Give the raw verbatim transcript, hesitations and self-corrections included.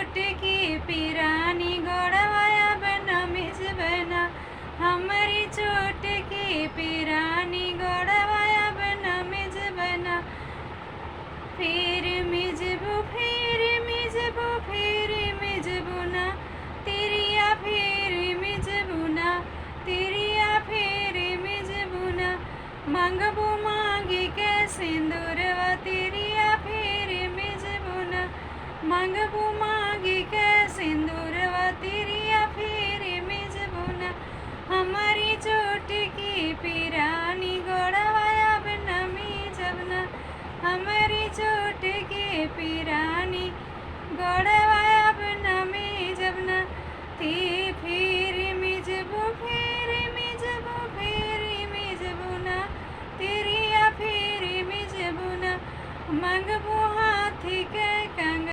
चोट के पिरानी गोड़वा अब न मिजबना, हमरी चोट के पिरानी गोड़वा अब न मिजबना। फिर मिजबू, फिर मिजबू, फिर मिजबू ना, तिरिया फिर मिजबू ना, तिरिया फिर मिजबू ना। मंगबू मांगी के सिंदूरवा, तिरिया फिर मिजबू ना। मंगबू मांगी के सिंदूरवा, तिरिया फिर मिजबू ना। हमरी चोट के पिरानी गोड़वा अब न मिजबना, हमरी चोट के पिरानी